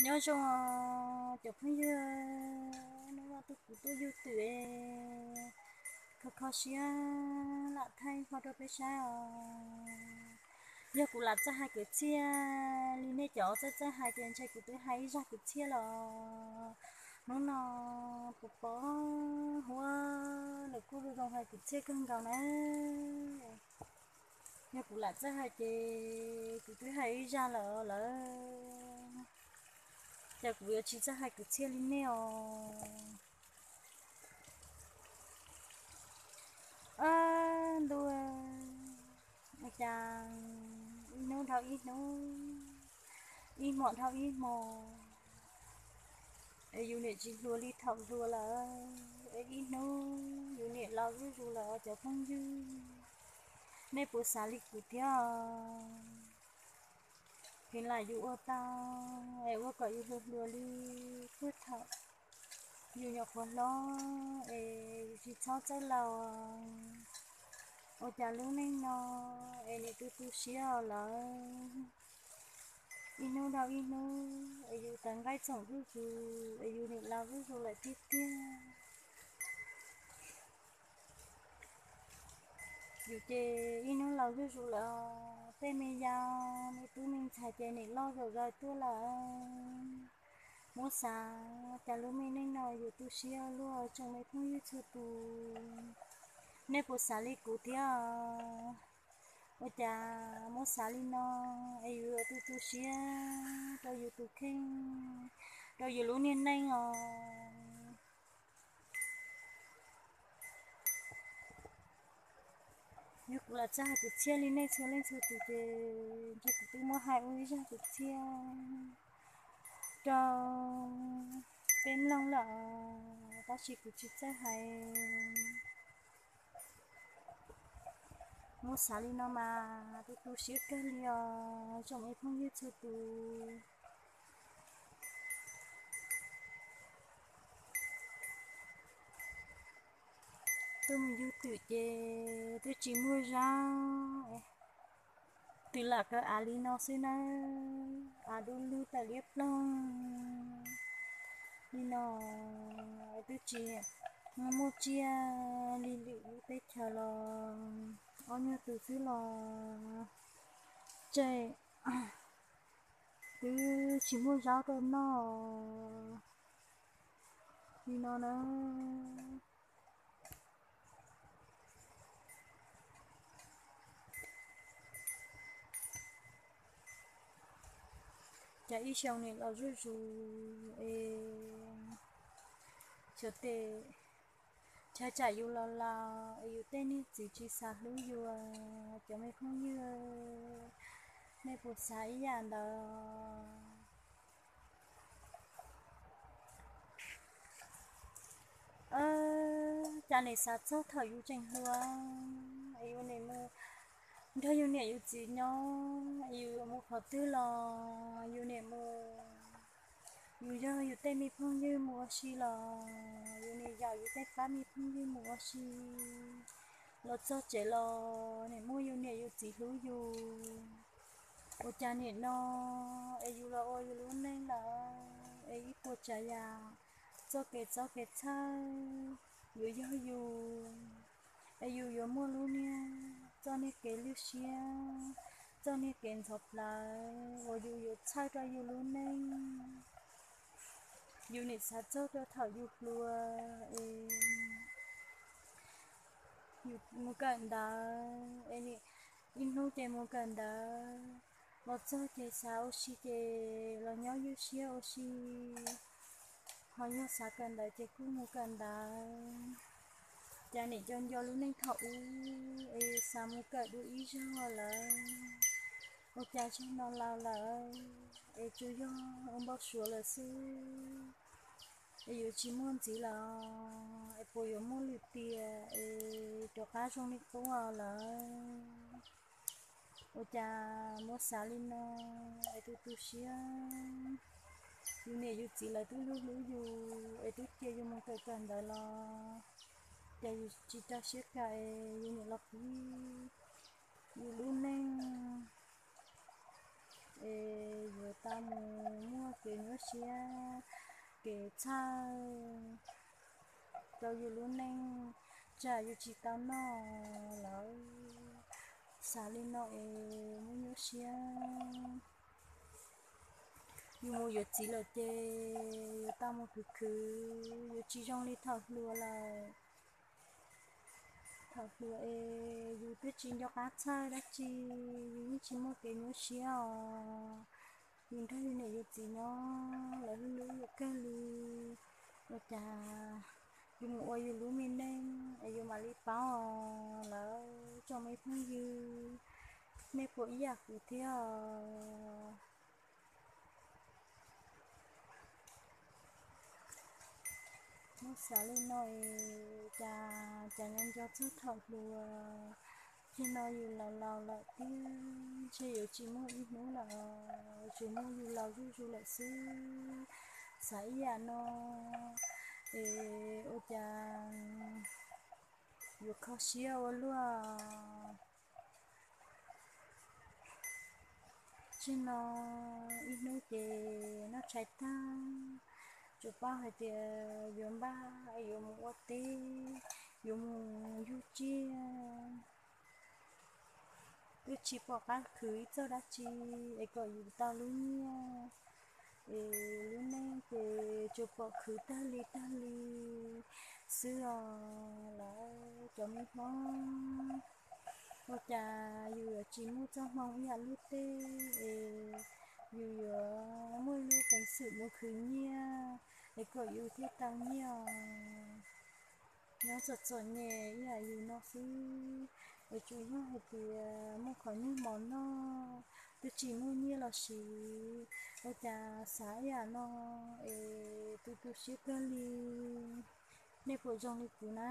Nyob zoo cov phooj ywg, hnub no tuaj kuv tuaj yug twm, kho kho siab lam thaij qhov rau peb saib os. Yog kuv lam txawj hais kwv txhiaj li nej cov txawj txawj hais ces ntshe kuv twb hais ib zaj kwv txhiaj los hnub no puas pom huab lawm kuj zoo hais kwv txhiaj kawg nkaus na. Yog kuv lam txawj hais ces kuv twb hais ib zaj lawm lawm, ces kuv yuav tsis txawj hais kwv txhiaj li nej os. Ab ntuj, ua cas ib hnub dhau ib hnub, ib hmo dhau ib hmo, es yus niam tsis hluas li thaum hluas lawm, es ib hnub yus niam laus zuj zus lawm os cov phooj ywg. Nej puas xav li kuv thiab? Kev lam yus ua tau es ua kom yus hluas hluas li puag thaum yus nyuam qhuav hlob es yus tsis txhob txawj laus. Ua cas lub neej no es nim tu tu siab lawm, ib hnub dhau ib hnub es yus tawv nqaij txoom zuj zus es yus niam laus zuj zus lawm tiag tiag. Yus ces ib hnub laus zuj zus lawm, tej me yau me tub me ntxhais ces nim loj zaum zais tuaj lawm. Muab xav cas lub me neej no yus tu siab luaj tsoom me phooj ywg txhua tus. Nej puas xav li kuv thiab? Ua cas muab xav li no es yus yuav tu tu siab rau yus tus kheej, rau yus lub niag neej os. Yog kuv lam txawj hais kwv txhiaj li nej txhua leej txhua tus ces ntshe kuv twb muab hais ua ib zaj kwv txhiaj rau peb mloog lawm, tab sis kuv tsis txawj hais. Muab xav li no mas tu tu siab kawg li os tsoom me phooj ywg txhua tus. Tuaj mus yug twm ces twb tsis muaj zaub, twb lam kaw av li no xwb nawb, av dub lug tawm liab ploog li no, twb tsis muaj tsiaj li lwm lub teb chaws los ob nyuag tus xwb los tseg, twb tsis muaj zaub rau noj li no na. Cas ib xyoo nim los zuj zus es xyov tej chaw tsam yus los laus es yus tej niag txiv tsis xav hlub yus, cov me phooj ywg, nej puas xav ib yam ntawd? Cas nim xav txog thaum yus tseem hluas es yus nim mus nrog yus niam yus txiv nyob, yus yuav mus qhov twg los yus nim mus, yus yog yus tej me phooj ywg mus ua si los yus nim yaum yus tej pab me phooj ywg mus ua si, los txog tsev los nim muaj yus niam yus txiv hlub yus. Ua cas nim no es yus los ua yus lub neej lawm es ib puas tsav yam, txoj kev txob kev txhawj yuav yog yus, es yus yuav muaj lub niag txoj niag kev lwj siab, txoj niag kev ntxhov plawv uas yus yuav txhawj rau yus lub neej. Yus nim xav txog rau thaum yus hluas es yus mus kawm ntawv es nim ib hnub ces mus kawm ntawv, los txog ces xav ua si ces los nyob ywj siab ua si, ho yog xav kawm ntawv ces kuj mus kawm ntawv. Cas nim nco nco lub neej thaum ub es xav mus kawm dua ib zaug lawm, ua cas zaum no laus lawm es tsuas yog ua npau suav lawm xwb, es yuav tsis muaj ntxiv lawm es puas yuav muaj lwm tiam es rov qab zoo li qub lawm. Ua cas muab xav li no es tu tu siab, yus niam yus txiv lawv twb hlub hlub yus es twb cia yus mus kawm kawm ntawv los cas yus tsis rau siab kawm es yus niam los pib yus lub neej es yuav tau mus muaj kev nyuaj siab, kev txhawj rau yus lub neej, tsam yus tsis tau noj lawm. Xav li no es muaj nyuaj siab. Yus mus yuav txiv lawm ces yuav tau mus khwv khwv, yuav tsis zoo li thaum hluas lawm. Thaum hluas es yus twb tsis nco qab txhawj dab tsi, yus yeej tsis muaj kev nyuaj siab os. Yus nrog yus niam yus txiv nyob, lawv hlub yus kawg li. Ua cas yus mus ua yus lub me neej es yus mam li paub os lawv tsoom me phooj ywg, nej puas ib yam kuv thiab os? Muab xav li no es cas, cas nco nco txog thaum hluas, txij no yus laus laus lawm tiag, ntshe yuav tsis muaj ib hnub lawm, tsuas muaj yus laus zuj zus lawm xwb. Xav ib yam no es ua cas yuav kho siab ua luaj. Txij no ib hnub ces noj tshais tag, tsuas paub hais tias yuav npaj yuav mus ua teb, yuav mus yug tsiaj. Twb tsis pom qab khwv ib txoj dab tsi es kom yus tau lub nyiaj, es lub neej ces tsuas pom khwv tag li tag li xwb os lawv cov me Hmoob. Ua cas yus yuav tsis muaj txoj hmoo ib yam luag tej es yus yuav muaj lub peev xwm mus khwv nyiaj es kom yus thiaj tau nyiaj os. Nyob txom txom nyem ib yam yus no xwb, es tsuas yog hais tias muaj qhov nyuag mov noj, twb tsis muaj nyiaj los sis, ua cas xav ib yam no es tu tu siab kawg li. Nej puas zoo li kuv na?